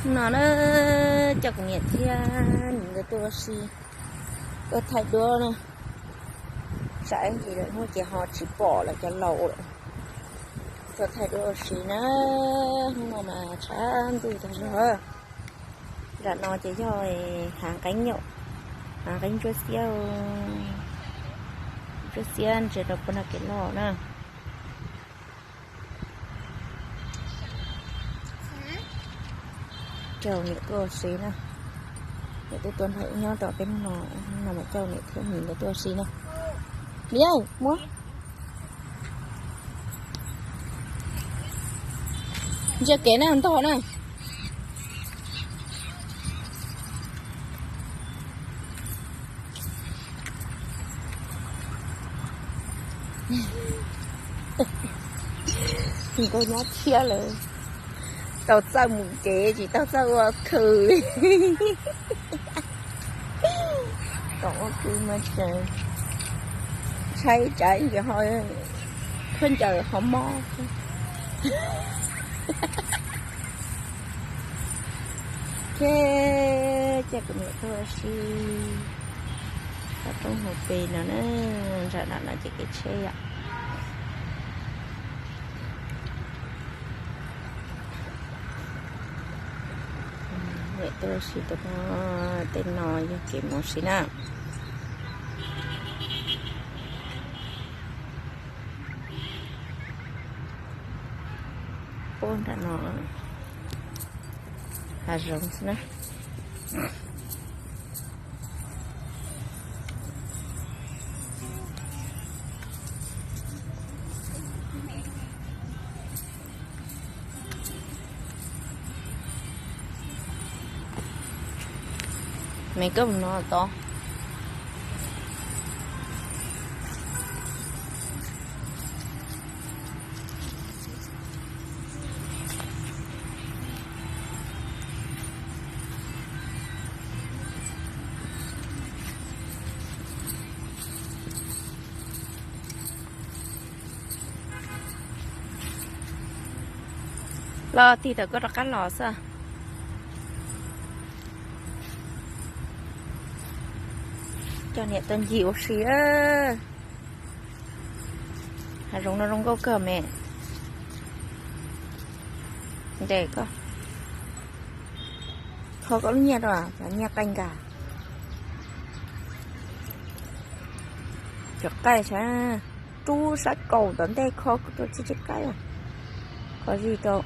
No na, coj kuv niam thiab niam nkawd tuaj ua si, tuaj thaij duab na. Tsam ib ntsis lawm hnub ces ho tsis pom lawv cov laus lawm. Tuaj thaij duab ua si na, hnub no mas tshav ntuj tag zog. Nram no ces yog hav qeeb nyom, hav qeeb ntsuab xiab, ntsuab xiab ntsia rau puag nram kev loj na. Coj niam tuaj ua si na. Niam twb tuaj nrog wb nyob tau peb hnub no, hnub no mas coj niam thiab niam nkawd tuaj ua si na. Niam, muab. Ntsia kev na, ntog na. Nkauj Nyab Thiab lawv tau txawj mus kev tsis tau txawj ua khw li. Kom ua khw mas tseem ntshai tsam ntsis ho khaub ncaws ho mob. Ces kuv niam tuaj ua si roob hauv pes no na, nram no no ces kev tsheb yom. Niam tuaj ua si rau no, tej no yog kev mus ua si na. Puag nram no hav zoov xwb na. Me koj mus no tod. Los tig tawm koj rov qab los xwb. Coj niam tuaj ncig ua si. Hav zoov no zoo nkauj kawg me. Ntes koj, kho koj lub nyiaj rau, cov nyiaj qaij nkag. Cov qaij sab rub sab kaum tom ntej kho rau tsis tsis qaib, kho zij rau.